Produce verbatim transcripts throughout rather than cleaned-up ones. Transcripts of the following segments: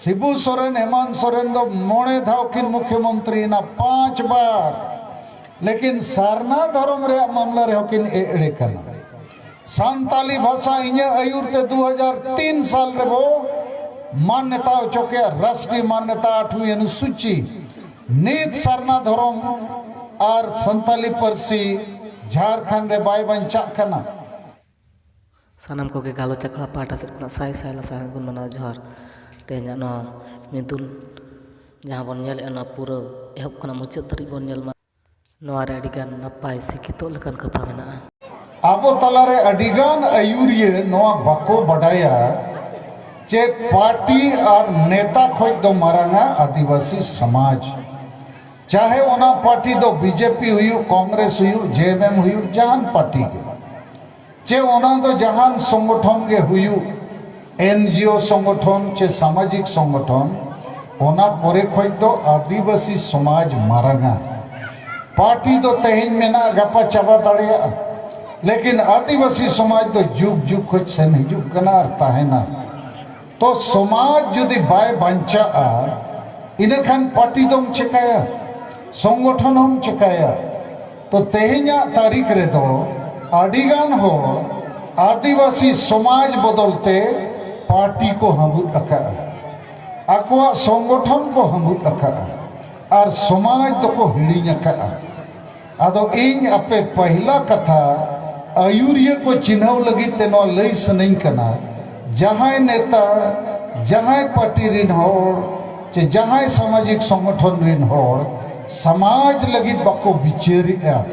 ᱥᱤᱵᱩ ᱥᱚᱨᱮᱱ, ᱦᱮᱢᱟᱱᱛ ᱥᱚᱨᱮᱱ ᱫᱚ ᱢᱚᱬᱮ ᱫᱷᱟᱣ ᱠᱤᱱ ᱢᱩᱠᱷᱭᱚᱢᱚᱱᱛᱨᱤᱭᱮᱱᱟ, ᱯᱟᱸᱪ ᱵᱟᱨ, ᱞᱮᱠᱤᱱ ᱥᱟᱨᱱᱟ ᱫᱷᱚᱨᱚᱢ ᱨᱮᱭᱟᱜ ᱢᱟᱢᱞᱟ ᱨᱮᱦᱚᱸ ᱠᱤᱱ ᱮᱲᱮ ᱠᱟᱱᱟ᱾ ᱥᱟᱱᱛᱟᱞᱤ ᱵᱷᱟᱥᱟ ᱤᱧᱟᱹᱜ ᱟᱹᱭᱩᱨ ᱛᱮ ᱫᱩ ᱦᱟᱡᱟᱨ ᱛᱤᱱ ᱥᱟᱞ ᱨᱮᱵᱚ ᱢᱟᱱᱱᱚᱛᱟ ᱚᱪᱚ ᱠᱮᱫ, ᱨᱟᱥᱴᱨᱤᱭᱚ ᱢᱟᱱᱱᱚᱛᱟ ᱟᱴᱷᱣᱤ ᱚᱱᱩᱥᱩᱪᱤ᱾ ᱱᱤᱛ ᱥᱟᱨᱱᱟ ᱫᱷᱚᱨᱚᱢ ᱟᱨ ᱥᱟᱱᱛᱟᱞᱤ ᱯᱟᱹᱨᱥᱤ ᱡᱷᱟᱲᱠᱷᱚᱸᱰ ᱨᱮ ᱵᱟᱭ ᱵᱟᱧᱪᱟᱜ ᱠᱟᱱᱟ᱾ ᱥᱟᱱᱟᱢ ᱠᱚᱜᱮ ᱜᱟᱞᱚᱪ ᱟᱠᱷᱲᱟ ᱯᱟᱦᱴᱟ ᱥᱮᱫ ᱠᱷᱚᱱᱟᱜ ᱥᱟᱭ ᱥᱟᱭ ᱞᱟᱥᱟᱲᱦᱮᱫ ᱜᱩᱱ ᱢᱟᱱᱟᱣ ᱡᱚᱦᱟᱨ᱾ ᱛᱮᱦᱮᱧᱟᱜ ᱱᱚᱣᱟ ᱢᱤᱫᱩᱱ ᱡᱟᱦᱟᱸ ᱵᱚᱱ ᱧᱮᱞᱮᱫᱼᱟ, ᱱᱚᱣᱟ ᱯᱩᱨᱟᱹ ᱮᱦᱚᱵ ᱠᱷᱚᱱᱟᱜ ᱢᱩᱪᱟᱹᱫ ᱫᱷᱟᱹᱨᱤᱡ ᱵᱚᱱ ᱧᱮᱞ ᱢᱟ᱾ ᱱᱚᱣᱟ ᱨᱮ ᱟᱹᱰᱤᱜᱟᱱ ᱱᱟᱯᱟᱭ ᱥᱤᱠᱷᱤᱛᱚᱜ ᱞᱮᱠᱟᱱ ᱠᱟᱛᱷᱟ ᱢᱮᱱᱟᱜᱼᱟ᱾ ᱟᱵᱚ ᱛᱟᱞᱟᱨᱮ ᱟᱹᱰᱤᱜᱟᱱ ᱟᱹᱭᱩᱨᱤᱭᱟᱹ ᱱᱚᱣᱟ ᱵᱟᱠᱚ ᱵᱟᱰᱟᱭᱟ ᱡᱮ ᱯᱟᱨᱴᱤ ᱟᱨ ᱱᱮᱛᱟ ᱠᱷᱚᱡ ᱫᱚ ᱢᱟᱨᱟᱝᱟ ᱟᱹᱫᱤᱵᱟᱹᱥᱤ ᱥᱚᱢᱟᱡᱽ᱾ ᱪᱟᱦᱮ ᱚᱱᱟ ᱯᱟᱨᱴᱤ ᱫᱚ ᱵᱤᱡᱮᱯᱤ ᱦᱩᱭᱩᱜ, ᱠᱚᱝᱜᱨᱮᱥ ᱦᱩᱭᱩᱜ, ᱡᱮᱮᱢᱮᱢ ᱦᱩᱭᱩᱜ, ᱡᱟᱦᱟᱱ ᱯᱟᱨᱴᱤ ᱜᱮ, ᱪᱮ ᱚᱱᱟ ᱫᱚ ᱡᱟᱦᱟᱱ ᱥᱚᱝᱜᱚᱴᱷᱚᱱ ᱜᱮ ᱦᱩᱭᱩᱜ, ᱮᱱᱡᱤᱳ ᱥᱚᱝᱜᱚᱴᱷᱚᱱ ᱪᱮ ᱥᱟᱢᱟᱡᱤᱠ ᱥᱚᱝᱜᱚᱴᱷᱚᱱ, ᱚᱱᱟ ᱠᱚᱨᱮ ᱠᱷᱚᱡ ᱫᱚ ᱟᱹᱫᱤᱵᱟᱹᱥᱤ ᱥᱚᱢᱟᱡᱽ ᱢᱟᱨᱟᱝᱟ᱾ ᱯᱟᱨᱴᱤ ᱫᱚ ᱛᱮᱦᱮᱧ ᱢᱮᱱᱟᱜᱼᱟ, ᱜᱟᱯᱟ ᱪᱟᱵᱟ ᱫᱟᱲᱮᱭᱟᱜᱼᱟ, ᱞᱮᱠᱤᱱ ᱟᱹᱫᱤᱵᱟᱹᱥᱤ ᱥᱚᱢᱟᱡᱽ ᱫᱚ ᱡᱩᱜᱽ ᱡᱩᱜᱽ ᱠᱷᱚᱡ ᱥᱮᱱ ᱦᱤᱡᱩᱜ ᱠᱟᱱᱟ ᱟᱨ ᱛᱟᱦᱮᱱᱟ᱾ ᱛᱚ ᱥᱚᱢᱟᱡᱽ ᱡᱩᱫᱤ ᱵᱟᱭ ᱵᱟᱧᱪᱟᱜᱼᱟ, ᱤᱱᱟᱹᱠᱷᱟᱱ ᱯᱟᱨᱴᱤ ᱫᱚᱢ ᱪᱮᱠᱟᱭᱟ, ᱥᱚᱝᱜᱚᱴᱷᱚᱱ ᱦᱚᱢ ᱪᱮᱠᱟᱭᱟ? ᱛᱚ ᱛᱮᱦᱮᱧᱟᱜ ᱛᱟᱹᱨᱤᱠᱷ ᱨᱮᱫᱚ ᱟᱹᱰᱤᱜᱟᱱ ᱦᱚᱲ ᱟᱹᱫᱤᱵᱟᱹᱥᱤ ᱥᱚᱢᱟᱡᱽ ᱵᱚᱫᱚᱞ ᱛᱮ ᱯᱟᱨᱴᱤ ᱠᱚ ᱦᱟᱹᱵᱩᱫ ᱟᱠᱟᱫᱼᱟ, ᱟᱠᱚᱣᱟᱜ ᱥᱚᱝᱜᱚᱴᱷᱚᱱ ᱠᱚ ᱦᱟᱹᱵᱩᱫ ᱟᱠᱟᱫᱼᱟ ᱟᱨ ᱥᱚᱢᱟᱡᱽ ᱫᱚᱠᱚ ᱦᱤᱲᱤᱧ ᱟᱠᱟᱫᱼᱟ᱾ ᱟᱫᱚ ᱤᱧ ᱟᱯᱮ ᱯᱟᱹᱦᱤᱞᱟ ᱠᱟᱛᱷᱟ ᱟᱹᱭᱩᱨᱤᱭᱟᱹ ᱠᱚ ᱪᱤᱱᱦᱟᱹᱣ ᱞᱟᱹᱜᱤᱫ ᱛᱮ ᱱᱚᱣᱟ ᱞᱟᱹᱭ ᱥᱟᱱᱟᱧ ᱠᱟᱱᱟ, ᱡᱟᱦᱟᱸᱭ ᱱᱮᱛᱟ, ᱡᱟᱦᱟᱸᱭ ᱯᱟᱨᱴᱤ ᱨᱤᱱ ᱦᱚᱲ ᱪᱮ ᱡᱟᱦᱟᱸᱭ ᱥᱟᱢᱟᱡᱤᱠ ᱥᱚᱝᱜᱚᱴᱷᱚᱱ ᱨᱤᱱ ᱦᱚᱲ ᱥᱚᱢᱟᱡᱽ ᱞᱟᱹᱜᱤᱫ ᱵᱟᱠᱚ ᱵᱤᱪᱟᱹᱨᱮᱜᱼᱟ,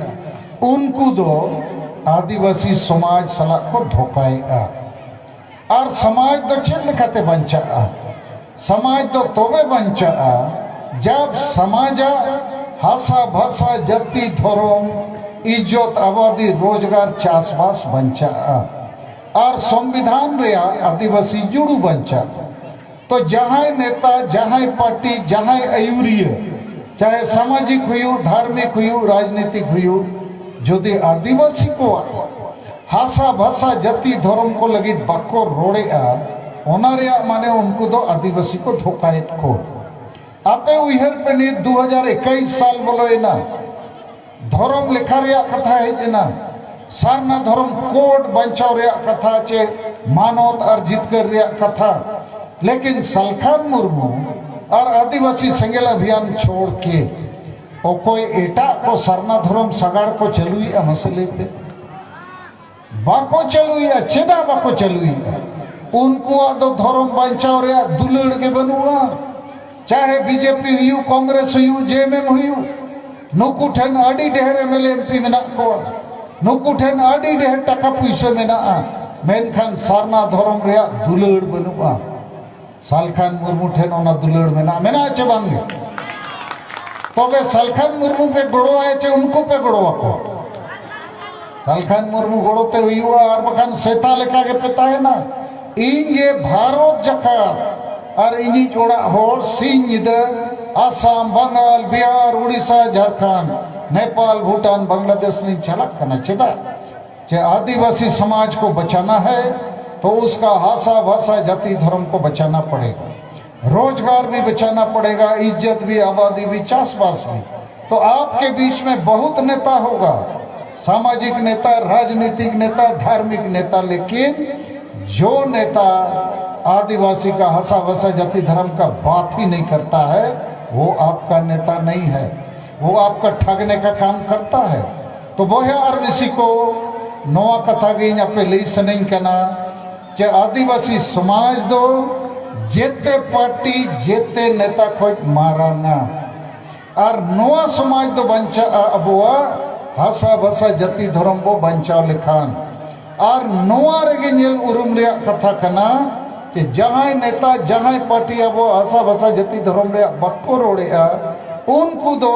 ᱩᱱᱠᱩ ᱫᱚ ᱟᱹᱫᱤᱵᱟᱹᱥᱤ ᱥᱚᱢᱟᱡᱽ ᱥᱟᱞᱟᱜ ᱠᱚ ᱫᱷᱳᱠᱟᱭᱮᱜᱼᱟ᱾ ᱟᱨ ᱥᱚᱢᱟᱡᱽ ᱫᱚ ᱪᱮᱫ ᱞᱮᱠᱟᱛᱮ ᱵᱟᱧᱪᱟᱜᱼᱟ? ᱥᱚᱢᱟᱡᱽ ᱫᱚ ᱛᱚᱵᱮ ᱵᱟᱧᱪᱟᱜᱼᱟ, ᱡᱟᱵ ᱥᱚᱢᱟᱡᱟᱜ ᱦᱟᱥᱟ ᱵᱷᱟᱥᱟ, ᱡᱟᱹᱛᱤ, ᱫᱷᱚᱨᱚᱢ, ᱤᱡᱽᱡᱚᱛ, ᱟᱵᱟᱫᱤ, ᱨᱳᱡᱽᱜᱟᱨ, ᱪᱟᱥᱵᱟᱥ ᱵᱟᱧᱪᱟᱜᱼᱟ ᱟᱨ ᱥᱚᱝᱵᱤᱫᱷᱟᱱ ᱨᱮᱭᱟᱜ ᱟᱹᱫᱤᱵᱟᱹᱥᱤ ᱡᱩᱲᱩ ᱵᱟᱧᱪᱟᱜᱼᱟ᱾ ᱛᱚ ᱡᱟᱦᱟᱸᱭ ᱱᱮᱛᱟ, ᱡᱟᱦᱟᱸᱭ ᱯᱟᱨᱴᱤ, ᱡᱟᱦᱟᱸᱭ ᱟᱹᱭᱩᱨᱤᱭᱟᱹ, ᱪᱟᱦᱮ ᱥᱟᱢᱟᱡᱤᱠ ᱦᱩᱭᱩᱜ, ᱫᱷᱟᱨᱢᱤᱠ ᱦᱩᱭᱩᱜ, ᱨᱟᱡᱽᱱᱤᱛᱤᱠ ᱦᱩᱭᱩᱜ, ᱡᱩᱫᱤ ᱟᱹᱫᱤᱵᱟᱹᱥᱤ ᱠᱚᱣᱟᱜ ᱦᱟᱥᱟ ᱵᱷᱟᱥᱟ, ᱡᱟᱹᱛᱤ, ᱫᱷᱚᱨᱚᱢ ᱠᱚ ᱞᱟᱹᱜᱤᱫ ᱵᱟᱠᱚ ᱨᱚᱲᱮᱜᱼᱟ, ᱚᱱᱟ ᱨᱮᱭᱟᱜ ᱢᱟᱱᱮ ᱩᱱᱠᱩ ᱫᱚ ᱟᱹᱫᱤᱵᱟᱹᱥᱤ ᱠᱚ ᱫᱷᱳᱠᱟᱭᱮᱫ ᱠᱚ᱾ ᱟᱯᱮ ᱩᱭᱦᱟᱹᱨ ᱯᱮ, ᱱᱤᱛ ᱫᱩ ᱦᱟᱡᱟᱨ ᱮᱠᱟᱭᱤᱥ ᱥᱟᱞ ᱵᱚᱞᱚᱭᱮᱱᱟ, ᱫᱷᱚᱨᱚᱢ ᱞᱮᱠᱷᱟ ᱨᱮᱭᱟᱜ ᱠᱟᱛᱷᱟ ᱦᱮᱡ ᱮᱱᱟ, ᱥᱟᱨᱱᱟ ᱫᱷᱚᱨᱚᱢ ᱠᱳᱰ ᱵᱟᱧᱪᱟᱣ ᱨᱮᱭᱟᱜ ᱠᱟᱛᱷᱟ ᱪᱮ ᱢᱟᱱᱚᱛ ᱟᱨ ᱡᱤᱛᱠᱟᱹᱨ ᱨᱮᱭᱟᱜ ᱠᱟᱛᱷᱟ, ᱞᱮᱠᱤᱱ ᱥᱟᱞᱠᱷᱟᱱ ᱢᱩᱨᱢᱩ ᱟᱨ ᱟᱹᱫᱤᱵᱟᱹᱥᱤ ᱥᱮᱸᱜᱮᱞ ᱟᱵᱷᱤᱭᱟᱱ ᱪᱷᱳᱲ ᱠᱮ ᱚᱠᱚᱭ ᱮᱴᱟᱜ ᱠᱚ ᱥᱟᱨᱱᱟ ᱫᱷᱚᱨᱚᱢ ᱥᱟᱜᱟᱲ ᱠᱚ ᱪᱟᱹᱞᱩᱭᱮᱫᱼᱟ? ᱢᱟᱥᱮ ᱞᱟᱹᱭ ᱯᱮ᱾ ᱵᱟᱠᱚ ᱪᱟᱹᱞᱩᱭᱮᱫᱼᱟ᱾ ᱪᱮᱫᱟᱜ ᱵᱟᱠᱚ ᱪᱟᱹᱞᱩᱭᱮᱫᱼᱟ? ᱩᱱᱠᱩᱣᱟᱜ ᱫᱚ ᱫᱷᱚᱨᱚᱢ ᱵᱟᱧᱪᱟᱣ ᱨᱮᱭᱟᱜ ᱫᱩᱞᱟᱹᱲ ᱜᱮ ᱵᱟᱹᱱᱩᱜᱼᱟ᱾ ᱪᱟᱦᱮ ᱵᱤᱡᱮᱯᱤ ᱦᱩᱭᱩᱜ, ᱠᱚᱝᱜᱨᱮᱥ ᱦᱩᱭᱩᱜ, ᱡᱮᱮᱢᱮᱢ ᱦᱩᱭᱩᱜ, ᱱᱩᱠᱩ ᱴᱷᱮᱱ ᱟᱹᱰᱤ ᱰᱷᱮᱨ ᱮᱢᱮᱞᱮ ᱮᱢᱯᱤ ᱢᱮᱱᱟᱜ ᱠᱚᱣᱟ, ᱱᱩᱠᱩ ᱴᱷᱮᱱ ᱟᱹᱰᱤ ᱰᱷᱮᱨ ᱴᱟᱠᱟ ᱯᱩᱭᱥᱟᱹ ᱢᱮᱱᱟᱜᱼᱟ, ᱢᱮᱱᱠᱷᱟᱱ ᱥᱟᱨᱱᱟ ᱫᱷᱚᱨᱚᱢ ᱨᱮᱭᱟᱜ ᱫᱩᱞᱟᱹᱲ ᱵᱟᱹᱱᱩᱜᱼᱟ᱾ ᱥᱟᱞᱠᱷᱟᱱ ᱢᱩᱨᱢᱩ ᱴᱷᱮᱱ ᱚᱱᱟ ᱫᱩᱞᱟᱹᱲ ᱢᱮᱱᱟᱜᱼᱟ, ᱢᱮᱱᱟᱜᱼᱟ ᱪᱮ ᱵᱟᱝ ᱜᱮ? ᱛᱚᱵᱮ ᱥᱟᱞᱠᱷᱟᱱ ᱢᱩᱨᱢᱩ ᱯᱮ ᱜᱚᱲᱚᱣᱟᱭᱟ ᱪᱮ ᱩᱱᱠᱩ ᱯᱮ ᱜᱚᱲᱚ ᱟᱠᱚᱣᱟ? ᱥᱟᱞᱠᱷᱟᱱ ᱢᱩᱨᱢᱩ ᱜᱚᱲᱚ ᱛᱮ ᱦᱩᱭᱩᱜᱼᱟ, ᱟᱨ ᱵᱟᱠᱷᱟᱱ ᱥᱮᱛᱟ ᱞᱮᱠᱟ ᱜᱮ ᱯᱮ ᱛᱟᱦᱮᱱᱟ᱾ ᱤᱧ ᱜᱮ ᱵᱷᱟᱨᱚᱛ ᱡᱟᱠᱟᱛ ᱟᱨ ᱤᱧᱤᱡ ᱚᱲᱟᱜ ᱦᱚᱲ ᱥᱤᱧ ᱧᱤᱫᱟᱹ ᱟᱥᱟᱢ, ᱵᱟᱝᱜᱟᱞ, ᱵᱤᱦᱟᱨ, ᱩᱲᱤᱥᱥᱟ, ᱡᱷᱟᱲᱠᱷᱚᱸᱰ, ᱱᱮᱯᱟᱞ, ᱵᱷᱩᱴᱟᱱ, ᱵᱟᱝᱞᱟᱫᱮᱥ ᱞᱤᱧ ᱪᱟᱞᱟᱜ ᱠᱟᱱᱟ᱾ ᱪᱮᱫᱟᱜ? ᱪᱮ ᱟᱹᱫᱤᱵᱟᱹᱥᱤ ᱥᱚᱢᱟᱡᱽ ᱠᱚ ᱵᱟᱪᱟᱱᱟ ᱦᱮ, ᱛᱚ ᱩᱥᱠᱟ ᱦᱟᱥᱟ ᱵᱷᱟᱥᱟ ᱡᱟᱹᱛᱤ ᱫᱷᱚᱨᱚᱢ ᱠᱚ ᱵᱟᱪᱟᱱᱟ ᱯᱟᱲᱮᱜᱟ, ᱨᱳᱡᱽᱜᱟᱨ ᱵᱷᱤ ᱵᱟᱪᱟᱱᱟ ᱯᱟᱲᱮᱜᱟ, ᱤᱡᱽᱡᱚᱛ ᱵᱷᱤ, ᱟᱵᱟᱫᱤ ᱵᱷᱤ, ᱪᱟᱥᱵᱟᱥ ᱵᱷᱤ᱾ तो आपके बीच में बहुत नेता होगा, सामाजिक नेता, राजनीतिक नेता, धार्मिक नेता, लेकिन जो नेता आदिवासी का हसा भसा जाति धर्म का बात ही नहीं करता है, वो आपका नेता नहीं है, वो आपका ठगने का काम करता है। तो ᱵᱚᱭᱦᱟ ᱟᱨ ᱢᱤᱥᱤ ᱠᱚ, ᱱᱚᱣᱟ ᱠᱟᱛᱷᱟ ᱜᱮ ᱤᱧ ᱟᱯᱮ ᱞᱟᱹᱭ ᱥᱟᱱᱟᱧ ᱠᱟᱱᱟ ᱡᱮ ᱟᱹᱫᱤᱵᱟᱹᱥᱤ ᱥᱚᱢᱟᱡᱽ ᱫᱚ ᱡᱮᱛᱮ ᱯᱟᱨᱴᱤ, ᱡᱮᱛᱮ ᱱᱮᱛᱟ ᱠᱷᱚᱱ ᱢᱟᱨᱟᱝᱟ᱾ ᱟᱨ ᱱᱚᱣᱟ ᱥᱚᱢᱟᱡᱽ ᱫᱚ ᱵᱟᱧᱪᱟᱜᱼᱟ ᱟᱵᱚᱣᱟᱜ ᱦᱟᱥᱟ ᱵᱷᱟᱥᱟ ᱡᱟᱹᱛᱤ ᱫᱷᱚᱨᱚᱢ ᱵᱚ ᱵᱟᱧᱪᱟᱣ ᱞᱮᱠᱷᱟᱱ᱾ ᱟᱨ ᱱᱚᱣᱟ ᱨᱮᱜᱮ ᱧᱮᱞ ᱩᱨᱩᱢ ᱨᱮᱭᱟᱜ ᱠᱟᱛᱷᱟ ᱠᱟᱱᱟ ᱡᱮ ᱡᱟᱦᱟᱸᱭ ᱱᱮᱛᱟ, ᱡᱟᱦᱟᱸᱭ ᱯᱟᱨᱴᱤ ᱟᱵᱚᱣᱟᱜ ᱦᱟᱥᱟ ᱵᱷᱟᱥᱟ ᱡᱟᱹᱛᱤ ᱫᱷᱚᱨᱚᱢ ᱨᱮᱭᱟᱜ ᱵᱟᱠᱚ ᱨᱚᱲᱮᱜᱼᱟ, ᱩᱱᱠᱩ ᱫᱚ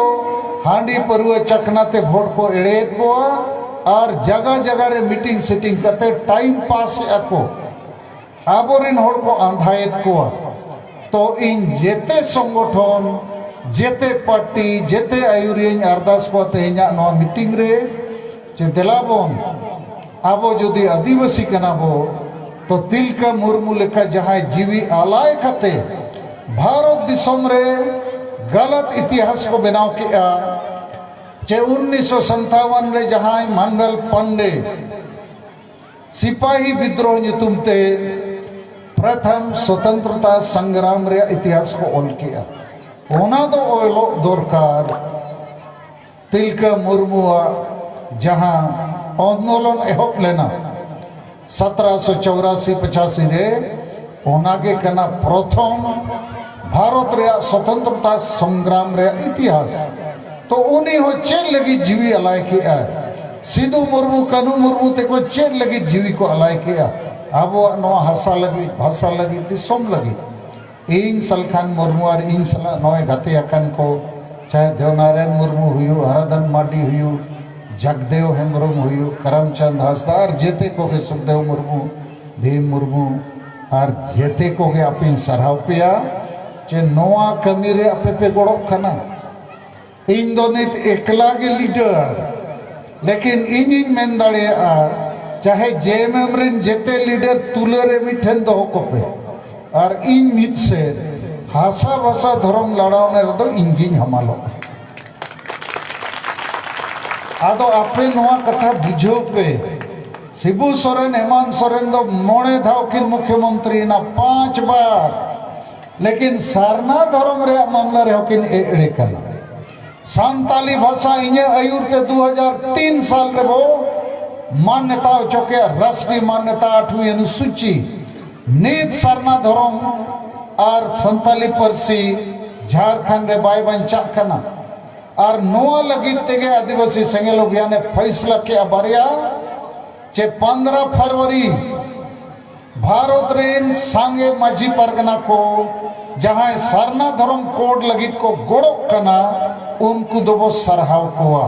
ᱦᱟᱺᱰᱤ ᱯᱟᱹᱨᱣᱟᱹ ᱪᱟᱠᱷᱱᱟ ᱛᱮ ᱵᱷᱳᱴ ᱠᱚ ᱮᱲᱮᱭᱮᱫ ᱵᱚᱣᱟ ᱟᱨ ᱡᱟᱜᱟ ᱡᱟᱜᱟ ᱨᱮ ᱢᱤᱴᱤᱝ ᱥᱤᱴᱤᱝ ᱠᱟᱛᱮ ᱴᱟᱭᱤᱢ ᱯᱟᱥ ᱮᱫᱼᱟ ᱠᱚ᱾ ᱟᱵᱚᱨᱮᱱ ᱦᱚᱲ ᱠᱚ ᱟᱸᱫᱷᱟᱭᱮᱫ ᱠᱚᱣᱟ᱾ ᱛᱚ ᱤᱧ ᱡᱮᱛᱮ ᱥᱚᱝᱜᱚᱴᱷᱚᱱ, ᱡᱮᱛᱮ ᱯᱟᱨᱴᱤ, ᱡᱮᱛᱮ ᱟᱹᱭᱩᱨᱤᱭᱟᱹᱧ ᱟᱨᱫᱟᱥ ᱠᱚᱣᱟ ᱛᱮᱦᱮᱧᱟᱜ ᱱᱚᱣᱟ ᱢᱤᱴᱤᱝ ᱨᱮ, ᱪᱮ ᱫᱮᱞᱟ ᱵᱚᱱ, ᱟᱵᱚ ᱡᱩᱫᱤ ᱟᱹᱫᱤᱵᱟᱹᱥᱤ ᱠᱟᱱᱟ ᱵᱚ, ᱛᱚ ᱛᱤᱞᱠᱟᱹ ᱢᱩᱨᱢᱩ ᱞᱮᱠᱟ ᱡᱟᱦᱟᱸᱭ ᱡᱤᱣᱤ ᱟᱞᱟᱭ ᱠᱟᱛᱮ ᱵᱷᱟᱨᱚᱛ ᱫᱤᱥᱚᱢ ᱨᱮ ᱜᱟᱞᱟᱛ ᱤᱛᱤᱦᱟᱥ ᱠᱚ ᱵᱮᱱᱟᱣ ᱠᱮᱜᱼᱟ, ᱪᱮ ᱩᱱᱤᱥᱥᱚ ᱥᱟᱱᱛᱟᱣᱟᱱ ᱨᱮ ᱡᱟᱦᱟᱸᱭ ᱢᱟᱝᱜᱟᱞ ᱯᱟᱱᱰᱮ ᱥᱤᱯᱟᱦᱤ ᱵᱤᱫᱽᱨᱳᱦ ᱧᱩᱛᱩᱢ ᱛᱮ ᱯᱨᱚᱛᱷᱚᱢ ᱥᱚᱛᱚᱱᱛᱨᱚᱛᱟ ᱥᱚᱝᱜᱨᱟᱢ ᱨᱮᱭᱟᱜ ᱤᱛᱤᱦᱟᱥ ᱠᱚ ᱚᱞ ᱠᱮᱜᱼᱟ, ᱚᱱᱟ ᱫᱚ ᱚᱞᱚᱜ ᱫᱚᱨᱠᱟᱨ᱾ ᱛᱤᱞᱠᱟᱹ ᱢᱩᱨᱢᱩᱣᱟᱜ ᱡᱟᱦᱟᱸ ᱟᱱᱫᱳᱞᱚᱱ ᱮᱦᱚᱵ ᱞᱮᱱᱟ ᱥᱚᱛᱨᱚᱥᱚ ᱪᱚᱣᱨᱟᱥᱤ ᱯᱚᱪᱟᱥᱤ ᱨᱮ, ᱚᱱᱟᱜᱮ ᱠᱟᱱᱟ ᱯᱨᱚᱛᱷᱚᱢ ᱵᱷᱟᱨᱚᱛ ᱨᱮᱭᱟᱜ ᱥᱚᱛᱚᱱᱛᱨᱚᱛᱟ ᱥᱚᱝᱜᱨᱟᱢ ᱨᱮᱭᱟᱜ ᱤᱛᱤᱦᱟᱥ᱾ ᱛᱚ ᱩᱱᱤ ᱦᱚᱸ ᱪᱮᱫ ᱞᱟᱹᱜᱤᱫ ᱡᱤᱣᱤ ᱟᱞᱟᱭ ᱠᱮᱜᱼᱟ? ᱥᱤᱫᱩ ᱢᱩᱨᱢᱩ, ᱠᱟᱹᱱᱦᱩ ᱢᱩᱨᱢᱩ ᱛᱮᱠᱚ ᱪᱮᱫ ᱞᱟᱹᱜᱤᱫ ᱡᱤᱣᱤ ᱠᱚ ᱟᱞᱟᱭ ᱠᱮᱜᱼᱟ? ᱟᱵᱚᱣᱟᱜ ᱱᱚᱣᱟ ᱦᱟᱥᱟ ᱞᱟᱹᱜᱤᱫ, ᱵᱷᱟᱥᱟ ᱞᱟᱹᱜᱤᱫ, ᱫᱤᱥᱚᱢ ᱞᱟᱹᱜᱤᱫ᱾ ᱤᱧ ᱥᱟᱞᱠᱷᱟᱱ ᱢᱩᱨᱢᱩ ᱟᱨ ᱤᱧ ᱥᱟᱞᱟᱜ ᱱᱚᱜᱼᱚᱭ ᱜᱟᱛᱮ ᱟᱠᱟᱱ ᱠᱚ, ᱪᱟᱦᱮ ᱫᱮᱣᱱᱟᱨᱟᱭᱚᱱ ᱢᱩᱨᱢᱩ ᱦᱩᱭᱩᱜ, ᱦᱟᱨᱟᱫᱷᱚᱱ ᱢᱟᱨᱰᱤ ᱦᱩᱭᱩᱜ, ᱡᱟᱜᱽᱫᱮᱣ ᱦᱮᱢᱵᱨᱚᱢ ᱦᱩᱭᱩᱜ, ᱠᱟᱨᱟᱢᱪᱟᱸᱫᱽ ᱦᱟᱸᱥᱫᱟ ᱟᱨ ᱡᱮᱛᱮ ᱠᱚᱜᱮ, ᱥᱩᱠᱫᱮᱣ ᱢᱩᱨᱢᱩ, ᱵᱷᱤᱢ ᱢᱩᱨᱢᱩ ᱟᱨ ᱡᱮᱛᱮ ᱠᱚᱜᱮ ᱟᱯᱮᱧ ᱥᱟᱨᱦᱟᱣ ᱯᱮᱭᱟ ᱡᱮ ᱱᱚᱣᱟ ᱠᱟᱹᱢᱤ ᱨᱮ ᱟᱯᱮ ᱯᱮ ᱜᱚᱲᱚᱜ ᱠᱟᱱᱟ᱾ ᱤᱧ ᱫᱚ ᱱᱤᱛ ᱮᱠᱞᱟ ᱜᱮ ᱞᱤᱰᱟᱨ, ᱞᱮᱠᱤᱱ ᱤᱧᱤᱧ ᱢᱮᱱ ᱫᱟᱲᱮᱭᱟᱜᱼᱟ, ᱪᱟᱦᱮ ᱡᱮ ᱮᱢ ᱮᱢ ᱨᱮᱱ ᱡᱮᱛᱮ ᱞᱤᱰᱟᱨ ᱛᱩᱞᱟᱹ ᱨᱮ ᱢᱤᱫ ᱴᱷᱮᱱ ᱫᱚᱦᱚ ᱠᱚᱯᱮ, ᱟᱨ ᱤᱧ ᱢᱤᱫ ᱥᱮᱫ ᱦᱟᱥᱟ ᱵᱷᱟᱥᱟ ᱫᱷᱚᱨᱚᱢ ᱞᱟᱲᱟᱣᱱᱟ ᱨᱮᱫᱚ ᱤᱧ ᱜᱤᱧ ᱦᱟᱢᱟᱞᱚᱜᱼᱟ᱾ ᱟᱫᱚ ᱟᱯᱮ ᱱᱚᱣᱟ ᱠᱟᱛᱷᱟ ᱵᱩᱡᱷᱟᱹᱣ ᱯᱮ, ᱥᱤᱵᱩ ᱥᱚᱨᱮᱱ, ᱦᱮᱢᱟᱱᱛ ᱥᱚᱨᱮᱱ ᱫᱚ ᱢᱚᱬᱮ ᱫᱷᱟᱣ ᱠᱤᱱ ᱢᱩᱠᱷᱭᱚᱢᱚᱱᱛᱨᱤ ᱮᱱᱟ, ᱯᱟᱸᱪ ᱵᱟᱨ, ᱞᱮᱠᱤᱱ ᱥᱟᱨᱱᱟ ᱫᱷᱚᱨᱚᱢ ᱨᱮᱭᱟᱜ ᱢᱟᱢᱞᱟ ᱨᱮᱦᱚᱸ ᱠᱤᱱ ᱮ-, ᱮᱲᱮ ᱠᱟᱱᱟ᱾ ᱥᱟᱱᱛᱟᱞᱤ ᱵᱷᱟᱥᱟ ᱤᱧᱟᱹᱜ ᱟᱹᱭᱩᱨ ᱛᱮ ᱫᱩ ᱦᱟᱡᱟᱨ ᱛᱤᱱ ᱥᱟᱞ ᱨᱮᱵᱚ ᱢᱟᱱᱱᱚᱛᱟ ᱦᱚᱪᱚ ᱠᱮᱫ, ᱨᱟᱥᱴᱨᱤᱭᱚ ᱢᱟᱱᱱᱚᱛᱟ, ᱟᱴᱷᱣᱤ ᱚᱱᱩᱥᱩᱪᱤ᱾ ᱱᱤᱛ ᱥᱟᱨᱱᱟ ᱫᱷᱚᱨᱚᱢ ᱟᱨ ᱥᱟᱱᱛᱟᱞᱤ ᱯᱟᱹᱨᱥᱤ ᱡᱷᱟᱲᱠᱷᱚᱸᱰ ᱨᱮ ᱵᱟᱭ ᱵᱟᱧᱪᱟᱜ ᱠᱟᱱᱟ᱾ ᱟᱨ ᱱᱚᱣᱟ ᱞᱟᱹᱜᱤᱫ ᱛᱮᱜᱮ ᱟᱹᱫᱤᱵᱟᱹᱥᱤ ᱥᱮᱸᱜᱮᱞ ᱚᱵᱷᱤᱭᱟᱱᱮ ᱯᱷᱟᱭᱥᱞᱟ ᱠᱮᱜᱼᱟ ᱵᱟᱨᱭᱟ, ᱪᱮ ᱯᱚᱱᱫᱽᱨᱚ ᱯᱷᱮᱵᱽᱨᱩᱣᱟᱨᱤ ᱵᱷᱟᱨᱚᱛ ᱨᱮᱱ ᱥᱟᱸᱜᱮ ᱢᱟᱹᱡᱷᱤ ᱯᱟᱨᱜᱟᱱᱟ ᱠᱚ ᱡᱟᱦᱟᱸᱭ ᱥᱟᱨᱱᱟ ᱫᱷᱚᱨᱚᱢ ᱠᱳᱰ ᱞᱟᱹᱜᱤᱫ ᱠᱚ ᱜᱚᱲᱚᱜ ᱠᱟᱱᱟ, ᱩᱱᱠᱩ ᱫᱚᱵᱚ ᱥᱟᱨᱦᱟᱣ ᱠᱚᱣᱟ᱾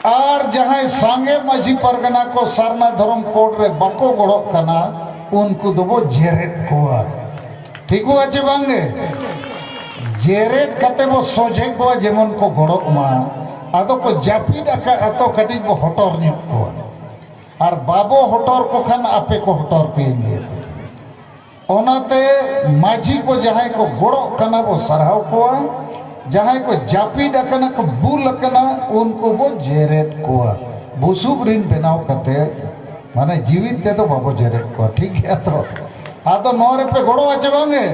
ᱟᱨ ᱡᱟᱦᱟᱸᱭ ᱥᱟᱸᱜᱮ ᱢᱟᱹᱡᱷᱤ ᱯᱟᱨᱜᱟᱱᱟ ᱠᱚ ᱥᱟᱨᱱᱟ ᱫᱷᱚᱨᱚᱢ ᱠᱳᱰ ᱨᱮ ᱵᱟᱠᱚ ᱜᱚᱲᱚᱜ ᱠᱟᱱᱟ, ᱩᱱᱠᱩ ᱫᱚᱵᱚ ᱡᱮᱨᱮᱫ ᱠᱚᱣᱟ᱾ ᱴᱷᱤᱠᱚᱜᱼᱟ ᱪᱮ ᱵᱟᱝᱜᱮ? ᱡᱮᱨᱮᱫ ᱠᱟᱛᱮ ᱵᱚ ᱥᱚᱡᱷᱮ ᱠᱚᱣᱟ, ᱡᱮᱢᱚᱱ ᱠᱚ ᱜᱚᱲᱚᱜ ᱢᱟ᱾ ᱟᱫᱚ ᱠᱚ ᱡᱟᱹᱯᱤᱫ ᱟᱠᱟᱫ, ᱟᱫᱚ ᱠᱟᱹᱴᱤᱡ ᱵᱚ ᱦᱚᱴᱚᱨ ᱧᱚᱜ ᱠᱚᱣᱟ᱾ ᱟᱨ ᱵᱟᱵᱚ ᱦᱚᱴᱚᱨ ᱠᱚ ᱠᱷᱟᱱ ᱟᱯᱮ ᱠᱚ ᱦᱚᱴᱚᱨ ᱯᱮ ᱞᱟᱹᱭ ᱯᱮ᱾ ᱚᱱᱟᱛᱮ ᱢᱟᱹᱡᱷᱤ ᱠᱚ ᱡᱟᱦᱟᱸᱭ ᱠᱚ ᱜᱚᱲᱚᱜ ᱠᱟᱱᱟ ᱵᱚ ᱥᱟᱨᱦᱟᱣ ᱠᱚᱣᱟ, ᱡᱟᱦᱟᱸᱭ ᱠᱚ ᱡᱟᱹᱯᱤᱫ ᱟᱠᱟᱱᱟ ᱠᱚ, ᱵᱩᱞ ᱟᱠᱟᱱᱟ, ᱩᱱᱠᱩ ᱵᱚ ᱡᱮᱨᱮᱫ ᱠᱚᱣᱟ᱾ ᱵᱩᱥᱩᱵ ᱨᱤᱱ ᱵᱮᱱᱟᱣ ᱠᱟᱛᱮ, ᱢᱟᱱᱮ ᱡᱤᱣᱤᱫ ᱛᱮᱫᱚ ᱵᱟᱵᱚ ᱡᱮᱨᱮᱫ ᱠᱚᱣᱟ, ᱴᱷᱤᱠ ᱜᱮᱭᱟ ᱛᱚ? ᱟᱫᱚ ᱱᱚᱣᱟ ᱨᱮᱯᱮ ᱜᱚᱲᱚᱜᱼᱟ ᱪᱮ ᱵᱟᱝ ᱜᱮ?